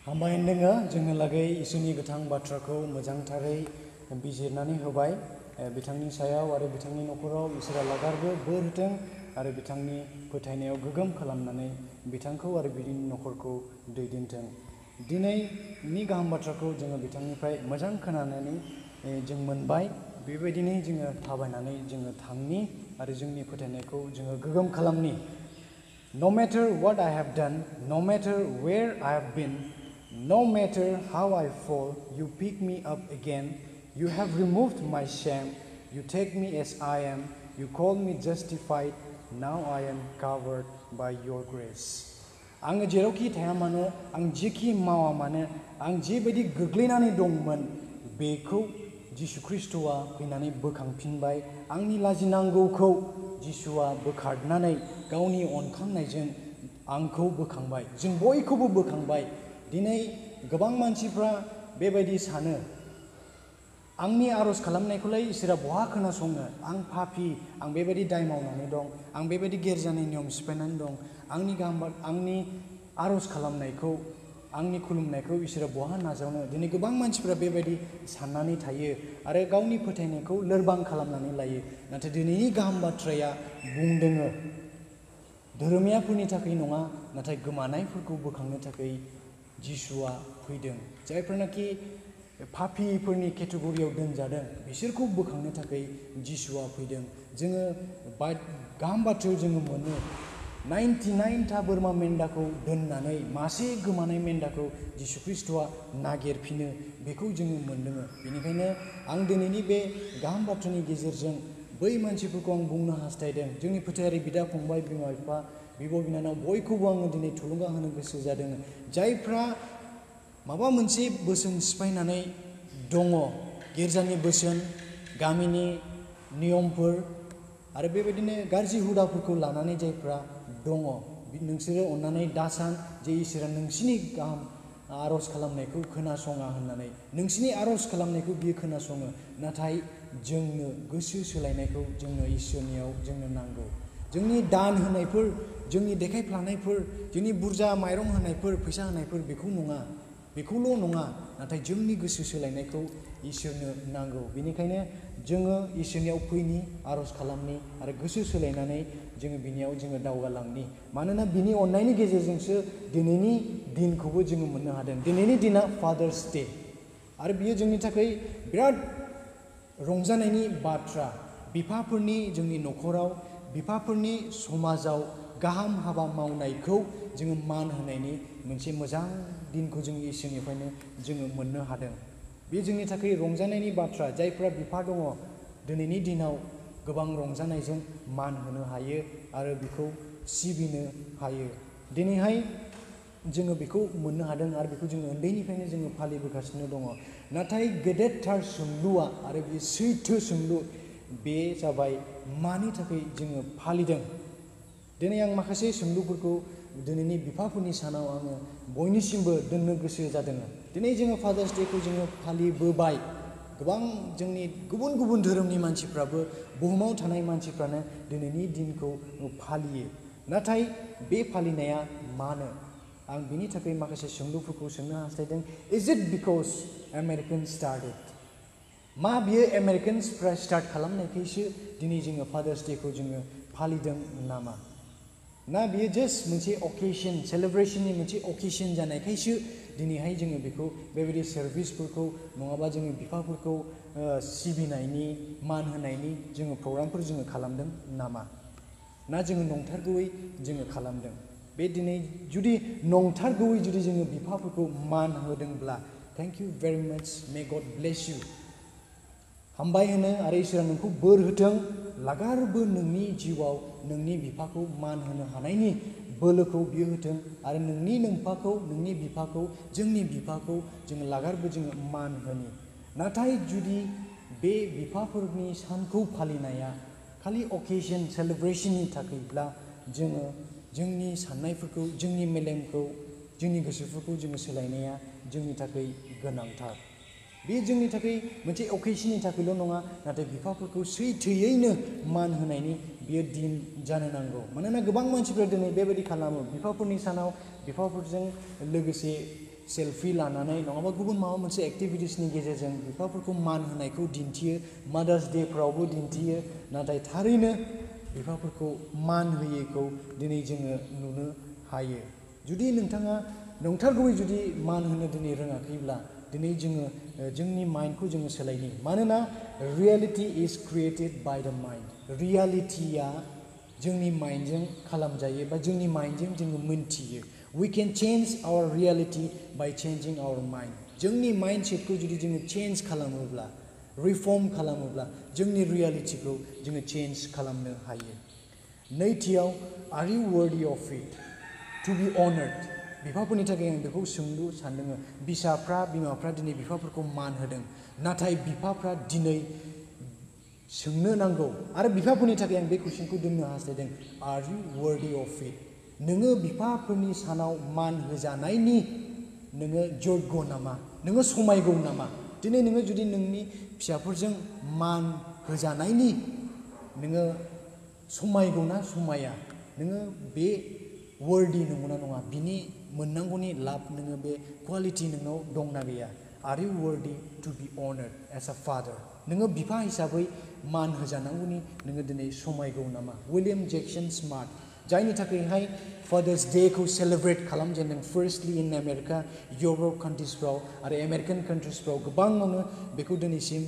हामबाय होनदोङो जोंनो लागै इसोरनि गोथां बाथ्राखौ मोजांथारै बिजिरनानै होबाय बिथांनि सायाव आरो बिथांनि न'खराव इसोरा लागारबो बोर होथों आरो बिथांनि फोथायनायाव गोगोम खालामनानै बिथांखौ आरो बिनि न'खरखौ दैदेनथों। दिनैनि गाहाम बाथ्राखौ जोङो बिथांनिफ्राय मोजां खोनानानै जों मोनबाय। बेबायदिनो जोङो थाबायनानै जोङो थांनि आरो जोंनि फोथायनायखौ जोङो गोगोम खालामनि। No matter what I have done, no matter where I have been, no matter how I fall, you pick me up again. You have removed my shame. You take me as I am. You call me justified. Now I am covered by your grace. आङो जेरावखि थाया मानो, आं जेखि मावा मानो, आं जेबायदि गोग्लैनानै दंमोन, बेखौ जिसु ख्रिस्ट'आ फैनानै बोखांफिनबाय। आंनि लाजिनांगौखौ जिसुआ बोखारनानै गावनि अनखांनायजों आंखौ बोखांबाय। जों बयखौबो बोखांबाय। दिनै गोबां मानसिफ्रा बेबायदि सानो, आंनि आर'ज खालामनायखौलाय इसोरा बहा खोनासंनो? आं पापि, आं बेबायदि दाय मावनानै दं, आं बेबायदि गिर्जानि नियम सिफायनानै दं, आंनि आर'ज खालामनायखौ, आंनि खुलुमनायखौ इसोरा बहा नाजावनो? दिनै गोबां मानसिफ्रा बेबायदि साननानै थायो आरो गावनि फोथायनायखौ लोरबां खालामनानै लायो। नाथाय दिनैनि गाहाम बाथ्राया बुंदोङो, धोरोमियाफोरनि थाखाय नङा, नाथाय गोमानायफोरखौ बोखांनो थाखाय जिसुआ फैदों। जायफोरनाखि पापिफोरनि केटेगरियाव दोनजादों, बिसोरखौ बोखांनो थाखाय जिसुआ फैदों। जोङो गाहाम बाथ्रायाव जोङो मोनो 99टा बोरमा मेन्दाखौ दोननानै मासे गोमानाय मेन्दाखौ जिसु ख्रिस्ट'आ नागिरफिनो, बेखौ जोङो मोनदों। बेनिखायनो आं दिनैनि बे गाहाम बाथ्रानि गेजेरजों बै मानसिफोरखौ आं बुंनो हास्थायदों। जोंनि फोथायारि बिदा फंबाय, बिमा बिफा, बिब' बिनानाव बयखौबो आङो दिनै थुलुंगा होनो गोसो जादों। जायफ्रा माबा मोनसे बोसोन सिफायनानै दङ, गिर्जानि बोसोन, गामिनि नियमफोर आरो बेबायदिनो गाज्रि हुदाफोरखौ लानानै जायफ्रा दङ, नोंसोरो अननानै दासान जे इसोरा नोंसिनि गाहाम आर'ज खालामनायखौ खोनासङा होननानै। नोंसिनि आर'ज खालामनायखौ बियो खोनासङो, नाथाय जोंनो गोसो सोलायनायखौ जोंनो इसोरनियाव जोंनो नांगौ। जोंनि दान होनायफोर, जोंनि देखायफ्लानायफोर, जोंनि बुरजा माइरं होनायफोर, फैसा होनायफोर, बेखौल' नङा, नाथाय जोंनि गोसो सोलायनायखौ इसोरनो नांगौ। बेनिखायनो जोङो इसोरनियाव फैनि, आर'ज खालामनि आरो गोसो सोलायनानै जोङो बिनियाव जोङो दावगालांनि। मानोना बिनि अननायनि गेजेरजोंसो दिनैनि दिनखौबो जोङो मोननो हादों। दिनैनि दिना फादार्स डे आरो बियो जोंनि थाखाय बिराद रंजानायनि बाथ्रा। बिफाफोरनि जोंनि न'खराव, बिफाफोरनि समाजाव गाहाम हाबा मावनायखौ जोङो मान होनायनि मोनसे मोजां दिनखौ जों इसोरनिफ्रायनो जोङो मोननो हादों। बे जोंनि थाखाय रंजानायनि बाथ्रा। जायफ्रा बिफा दङ, दिनैनि दिनाव गोबां रंजानायजों मान होनो हायो आरो बेखौ सिबिनो हायो। दिनैहाय जोङो बेखौ मोननो हादों आरो बेखौ जोङो उन्दैनिफ्रायनो जोङो फालिबोगासिनो दङ। नाथाय गेदेरथार सोंलुआ आरो बे सैथो सोंलु, बे जाबाय मानि थाखाय जोङो फालिदों? दिनै आं माखासे सोंलुफोरखौ दिनैनि बिफाफोरनि सानाव आङो बयनिसिमबो दोननो गोसो जादों। दिनै जोङो फादार्स डेखौ जोङो फालिबोबाय। गोबां जोंनि गुबुन गुबुन धोरोमनि मानसिफ्राबो, बुहुमाव थानाय मानसिफ्रानो दिनैनि दिनखौ फालियो। नाथाय बे फालिनाया मानो? आं बिनि थाखाय माखासे सोंलुफोरखौ सोंनो हास्थायदों। इज इट बिकज आमेरिकान स्टार्टेड? मा बियो आमेरिकानसफ्रा स्टार्ट खालामनायखायसो दिनै जोङो फादार्स डेखौ जोङो फालिदों नामा? ना बियो जास्ट मोनसे अकेशन, सेलेब्रेशननि मोनसे अकेशन जानायखायसो दिनैहाय जोङो बेखौ बेबायदि सार्भिसफोरखौ, नङाबा जोङो बिफाफोरखौ सिबिनायनि, मान होनायनि जोङो प्रग्रामफोर जोङो खालामदों नामा? ना जोङो नंथारगौयै जोङो खालामदों? बे दिनै जुदि नंथारगौयै जुदि जोङो बिफाफोरखौ मान होदोंब्ला, थेंक इउ भेरि माच, मे गड ब्लेस इउ। हामबाय होनो आरो इसोरा नोंखौ बोर होथों। लागारबो नोंनि जिउआव नोंनि बिफाखौ मान होनो हानायनि बोलोखौ बियो होथों आरो नोंनि बिफाखौ, जोंनि बिफाखौ जोङो लागारबो जोङो मान होनि। नाथाय जुदि बे बिफाफोरनि सानखौ फालिनाया खालि अकेशन, सेलेब्रेशननि थाखायब्ला, जोङो जोंनि साननायफोरखौ, जोंनि मेलेमखौ, जोंनि गोसोफोरखौ जोङो सोलायनाया जोंनि थाखाय गोनांथार। बे जोंनि थाखाय मोनसे अकेशननि थाखायल' नङा, नाथाय बिफाफोरखौ सैथोयैनो मान होनायनि बियो दिन जानो नांगौ। मानोना गोबां मानसिफ्रा दिनै बेबायदि खालामो, बिफाफोरनि सानाव बिफाफोरजों लोगोसे सेल्फि लानानै नङाबा गुबुन माबा मोनसे एक्टिभिटिसनि गेजेरजों बिफाफोरखौ मान होनायखौ दिन्थियो, मादार्स डे फ्रावबो दिन्थियो, नाथाय थारैनो बिफाफोरखौ मान होयैखौ दिनै जोङो नुनो हायो। जुदि नोंथाङा नंथारगौयै जुदि मान होनो दिनै रोङाखैब्ला दिनै जोङो जोंनि माइन्डखौ जोङो सोलायनि, मानोना reality is created by the mind. रियेलिटिया जोंनि माइन्डजों खालामजायो बा जोंनि माइन्डजों जोङो मोनथियो। We can change our reality by changing our mind. जोंनि माइन्डसेटखौ जुदि जोङो चेन्ज खालामोब्ला, रिफर्म खालामोब्ला जोंनि रियेलिटिखौ जोङो चेन्ज खालामनो हायो। नैथियाव, आर इउ वर्दी अफ इट टु बी अनार्ड? बिफाफोरनि थाखाय आं बेखौ सोंलु सानदों। बिमाफ्रा दिनै बिफाफोरखौ मान होदों, नाथाय बिफाफ्रा दिनै सोंनो नांगौ आरो बिफाफोरनि थाखाय आं बे कुइसनखौ दोननो हास्थायदों, आर इउ वर्दी अफ इट? नोङो बिफाफोरनि सानाव मान होजानायनि नोङो जग्य नामा? नोङो समायगौ नामा? दिनै नोङो जुदि नोंनि फिसाफोरजों मान होजानायनि नोङो समायगौ ना समाया? नोङो बे वर्दी नंगौना नङा? बिनि मोननांगौनि लाब नोङो बे क्वालिटि नोंनाव दंना गैया? Are you worthy to be honoured as a father? नोङो बिफा हिसाबै मान होजानांगौनि नोङो दिनै समायगौ नामा? विलियम जेक्सन स्मार्ट, जायनि थाखायहाय फादार्स डेखौ सेलेब्रेट खालामजेनदों फार्स्टलि इन आमेरिका, इउरप कान्ट्रिसफ्राव आरो आमेरिकान कान्ट्रिसफ्राव गोबाङावनो बेखौ दिनैसिम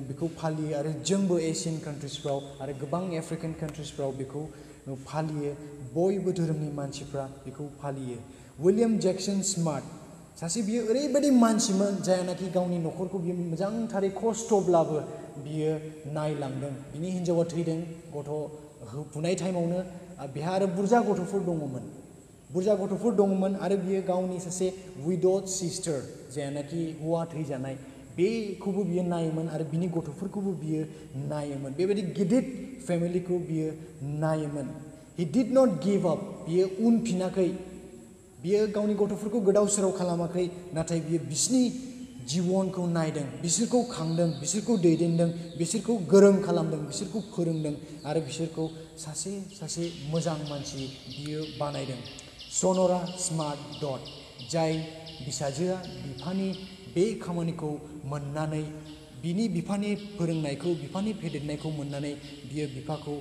बेखौ फालियो आरो जोंबो एशियान कान्ट्रिसफ्राव आरो गोबां आफ्रिकान कान्ट्रिसफ्राव बेखौ फालियो। बयबो धोरोमनि मानसिफ्रा बेखौ फालियो। विलियम जेक्सन स्मार्ट सासे बियो ओरैबायदि मानसिमोन जायनाखि गावनि न'खरखौ बियो मोजांथारै खस्थ'ब्लाबो बियो नायलांदों। बिनि हिन्जावा थैदों गथ' होफुनाय टाइमावनो, बेहा आरो बुरजा गथ'फोर दङमोन आरो बियो गावनि सासे विड'ड सिस्टार जायनाखि हौवा थैजानाय बेखौबो बियो नायोमोन आरो बिनि गथ'फोरखौबो बियो नायोमोन। बेबायदि गिदिर फेमिलिखौ बियो नायोमोन। हि डिड नट गिव आप, बियो उनफिनाखै, बियो गावनि गथ'फोरखौ गोदाव सोराव खालामाखै, नाथाय बियो बिसिनि जिबनखौ नायदों, बिसोरखौ खांदों, बिसोरखौ दैदेनदों, बिसोरखौ गोरों खालामदों, बिसोरखौ फोरोंदों आरो बिसोरखौ सासे मोजां मानसि बियो बानायदों। सन'रा स्मार्ट डट, जाय बिसाजोआ बिफानि बे खामानिखौ मोननानै, बिफानि फोरोंनायखौ, बिफानि फेदेरनायखौ मोननानै बियो बिफाखौ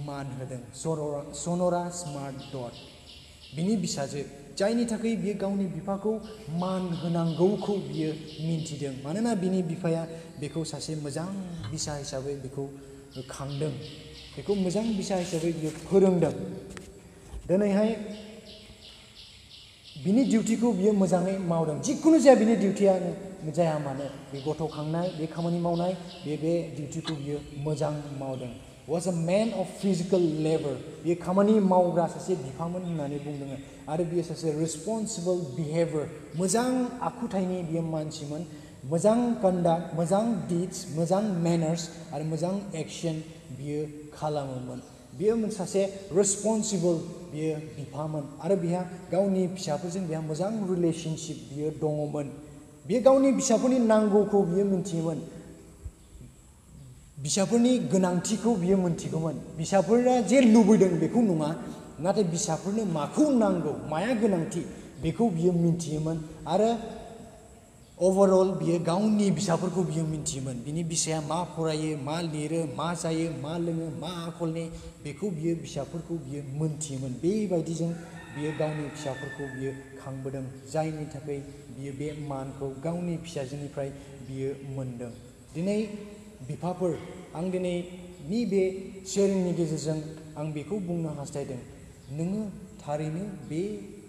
मान होदों। सन'रा स्मार्ट डट, बिनि बिसाजो, जायनि थाखाय बियो गावनि बिफाखौ मान होनांगौखौ बियो मिन्थिदों, मानोना बिनि बिफाया बेखौ सासे मोजां बिसा हिसाबै बेखौ खांदों, बेखौ मोजां बिसा हिसाबै बियो फोरोंदों। दिनैहाय बिनि डिउटिखौ बियो मोजाङै मावदों। जिखुनु जाया बिनि डिउटियानो जाया मानो, बे गथ' खांनाय, बे खामानि मावनाय, बे डिउटिखौ बियो मोजां मावदों। Was a man of physical labour, बियो खामानि मावग्रा सासे बिफामोन होननानै बुंदों आरो बियो सासे रिस्पन्सिबल बिहेवियर, मोजां आखुथायनि बियो मानसिमोन। मोजां कन्डाक्ट, मोजां डिड्स, मोजां मेनार्स आरो मोजां एक्शन बियो खालामोमोन। बियो सासे रिस्पन्सिबल बियो बिफामोन आरो बिहा गावनि फिसाफोरजों बिहा मोजां रिलेशनशिप बियो दङमोन। बियो गावनि फिसाफोरनि नांगौखौ बियो मिन्थियोमोन, फिसाफोरनि गोनांथिखौ बियो मिन्थिगौमोन। फिसाफोरा जे लुबैदों बेखौ नङा, नाथाय फिसाफोरनो माखौ नांगौ, माया गोनांथि बेखौ बियो मिन्थियोमोन आरो अभारअल बियो गावनि फिसाफोरखौ बियो मिन्थियोमोन। बिनि फिसाया मा फरायो, मा लिरो, मा जायो, मा लोङो, मा आखलनि, बेखौ बियो फिसाफोरखौ बियो मोन्थियोमोन। बेबायदिजों बियो गावनि फिसाफोरखौ बियो खांबोदों, जायनि थाखाय बियो बे मानखौ गावनि फिसाजोनिफ्राय बियो मोनदों। दिनै बिफाफोर, आं दिनैनि बे शेयारिंनि गेजेरजों आं बेखौ बुंनो हास्थायदों, नोङो थारैनो बे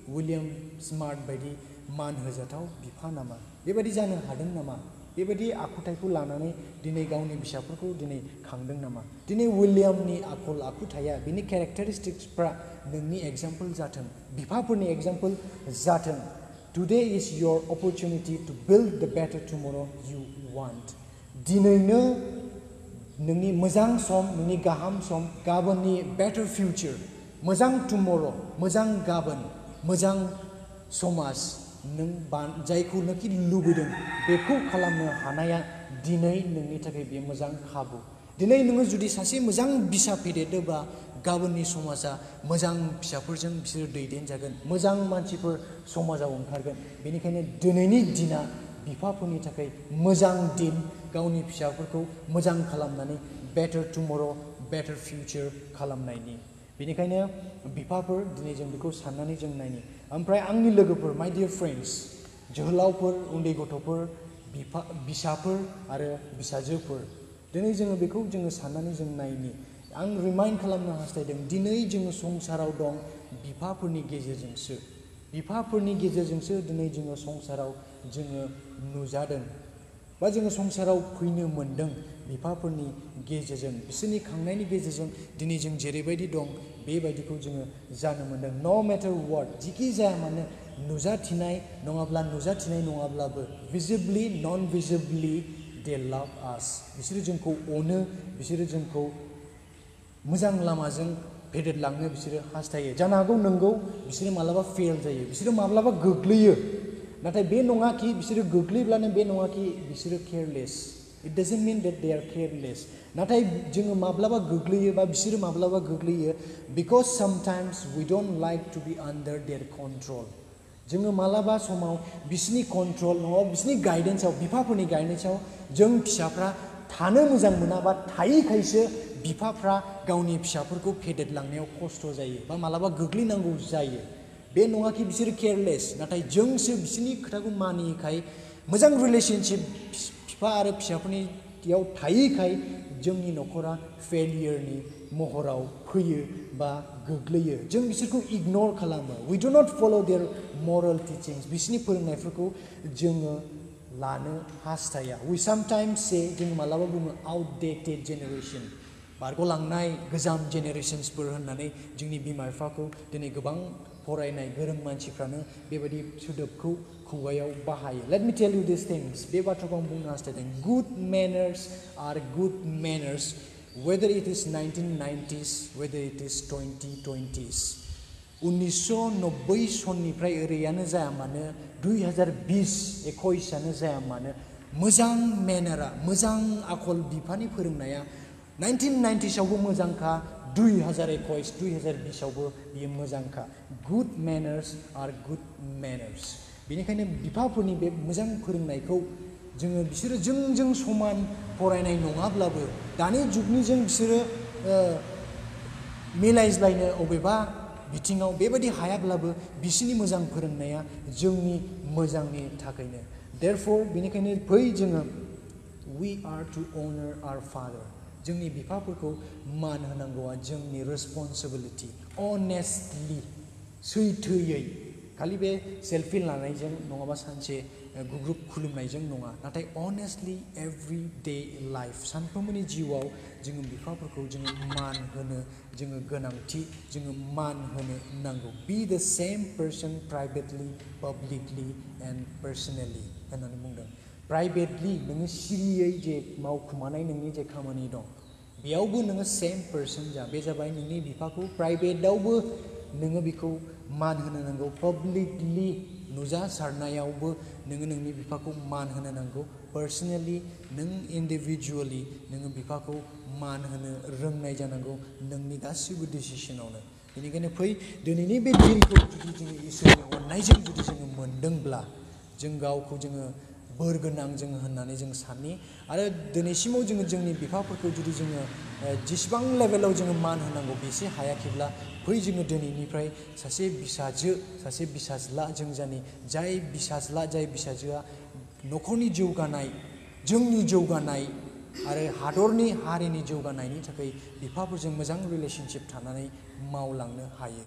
विलियम स्मार्ट बायदि मान होजाथाव बिफा नामा? बेबायदि जानो हादों नामा? बेबायदि आखुथायखौ लानानै दिनै गावनि फिसाफोरखौ दिनै खांदों नामा? दिनै विलियमनि आखल आखुथाया, बिनि केरेक्टारिस्टिक्सफ्रा नोंनि एग्जाम्पल जाथों, बिफाफोरनि एग्जाम्पल जाथों। Today is your opportunity to build the better टुमर' you want. दिनैनो नोंनि मोजां सम, नोंनि गाहाम सम, गाबोननि बेटार फिउचार, मोजां टुमर', मोजां गाबोन, मोजां समाज, नों जायखौनोखि लुबैदों बेखौ खालामनो हानाया दिनै नोंनि थाखाय बे मोजां खाबु। दिनै नोङो जुदि सासे मोजां बिसा फेदेरोबा गाबोननि समाजा मोजां फिसाफोरजों बिसोरो दैदेनजागोन, मोजां मानसिफोर समाजाव ओंखारगोन। बेनिखायनो दिनैनि दिना बिफाफोरनि थाखाय मोजां दिन, गावनि फिसाफोरखौ मोजां खालामनानै बेटार टुमर', बेटार फिउचार खालामनायनि। बेनिखायनो बिफाफोर दिनै जों बेखौ साननानै जों नायनि। ओमफ्राय आंनि लोगोफोर, माय डियार फ्रेन्ड्स, जोहोलावफोर, उन्दै गथ'फोर, बिसाफोर आरो बिसाजोफोर, दिनै जोङो बेखौ जोङो साननानै जों नायनि। आं रिमाइन्ड खालामनो हास्थायदों, दिनै जोङो संसाराव दं बिफाफोरनि गेजेरजोंसो। बिफाफोरनि गेजेरजोंसो दिनै जोङो संसाराव जोङो नुजादों, बा जोङो संसाराव फैनो मोनदों बिफाफोरनि गेजेरजों। बिसोरनि खांनायनि गेजेरजों दिनै जों जेरैबायदि दं बेबायदिखौ जोङो जानो मोनदों। न' मेटार वाट, जिखि जाया मानो, नुजाथिनाय नङाब्लाबो भिजिबलि नन भिजिबलि दे लाभ आस। बिसोरो जोंखौ अनो, बिसोरो जोंखौ मोजां लामाजों फेदेरलांनो बिसोरो हास्थायो। जानो हागौ नंगौ बिसोरो माब्लाबा फेल जायो, बिसोरो माब्लाबा गोग्लैयो, नाथाय बे नङाखि बिसोरो गोग्लैब्लानो बे नङाखि बिसोरो केयारलेस। इट डाजन्ट मिन डेट दे आर केयारलेस। नाथाय जोङो माब्लाबा गोग्लैयो, बा बिसोरो माब्लाबा गोग्लैयो, because sometimes we don't like to be under their control. जोङो मालाबा समाव बिसोरनि कन्ट्रल नङाबा बिसोरनि गाइडेन्सआव, बिफाफोरनि गाइडेन्सआव जों फिसाफ्रा थानो मोजां मोना, बा थायैखायसो बिफाफ्रा गावनि फिसाफोरखौ फेदेरलांनायाव खस्थ' जायो, बा मालाबा गोग्लैनांगौ जायो। बे नङाखि बिसोरो केयारलेस, नाथाय जोंसो बिसोरनि खोथाखौ मानियैखाय, मोजां रिलेशनशिप बिफा आरो फिसाफोरनियाव थायैखाय जोंनि न'खरा फेलियरनि महराव फैयो बा गोग्लैयो। जों बिसोरखौ इगनर खालामो। वी डु नट फल' देयर मरेल टिचिंस। बिसोरनि फोरोंनायफोरखौ जोङो लानो हास्थाया। वी सामटाइम्स से, जों मालाबा बुङो आउटडेटेड जेनेरेसन, बारग'लांनाय गोजाम जेनेरेशन्सफोर होननानै जोंनि बिमा बिफाखौ दिनै गोबां फरायनाय गोरों मानसिफ्रानो बेबायदि सोदोबखौ खुगायाव बाहायो। Let me tell you this things. बे बाथ्राखौ आं बुंनो हास्थायदों। Good manners are good manners whether it is 1990s, whether it is 2020s। 1990 सननिफ्राय ओरैयानो जाया मानो, 2020-21 जाया मानो, मोजां मेनारा, मोजां आखल बिफानि फोरोंनाया 1990sआवबो मोजांखा, 2021-2020आवबो बियो मोजांखा। Good manners are good manners. बेनिखायनो बिफाफोरनि बे मोजां फोरोंनायखौ जोङो, बिसोरो जोंजों समान फरायनाय नङाब्लाबो, दानि जुगनिजों बिसोरो मिलायज्लायनो अबेबा बिथिङाव बेबायदि हायाब्लाबो बिसोरनि मोजां फोरोंनाया जोंनि मोजांनि थाखायनो। देयरफर, बेनिखायनो फै जोङो we are to honour our father. जोंनि बिफाफोरखौ मान होनांगौआ जोंनि रेसपन्सिबिलिटि। अनेस्टलि, सैथोयै, खालि बे सेल्फि लानायजों नङाबा सानसे गुग्रुब खुलुमनायजों नङा, नाथाय अनेस्टलि एभ्रि डे लाइफ, सानफ्रोमबोनि जिउआव जोङो बिफाफोरखौ जोङो मान होनो जोङो गोनांथि, जोङो मान होनो नांगौ। Be the same person privately, publicly and personally होननानै बुंदों। प्राइभेटलि नोङो सिरियै जे मावखुमानाय नोंनि जे खामानि दं, बेयावबो नोङो सेम पार्सन जा। बे जाबाय नोंनि बिफाखौ प्राइभेटआवबो नोङो बेखौ मान होनो नांगौ, पाब्लिकलि नुजासारनायावबो नोङो नोंनि बिफाखौ मान होनो नांगौ, पार्सनेलि नों इन्डिभिजुवेलि नोङो बिफाखौ मान होनो रोंनाय जानांगौ नोंनि गासिबो डिसिसनावनो। बेनिखायनो फै दिनैनि बे दिनखौ जुदि जोङो इसोरनि अननायजों जुदि जोङो मोनदोंब्ला, जों गावखौ जोङो बोर गोनां जोङो होननानै जों साननि। आरो दिनैसिमाव जोङो जोंनि बिफाफोरखौ जुदि जोङो जेसेबां लेभेलाव जोङो मान होनांगौ बेसे हायाखैब्ला, फै जोङो दिनैनिफ्राय सासे बिसाजो, सासे बिसाज्ला जों जानि, जाय बिसाज्ला, जाय बिसाजोआ न'खरनि जौगानाय, जोंनि जौगानाय आरो हादरनि हारिनि जौगानायनि थाखाय बिफाफोरजों मोजां रिलेशनशिप थानानै मावलांनो हायो।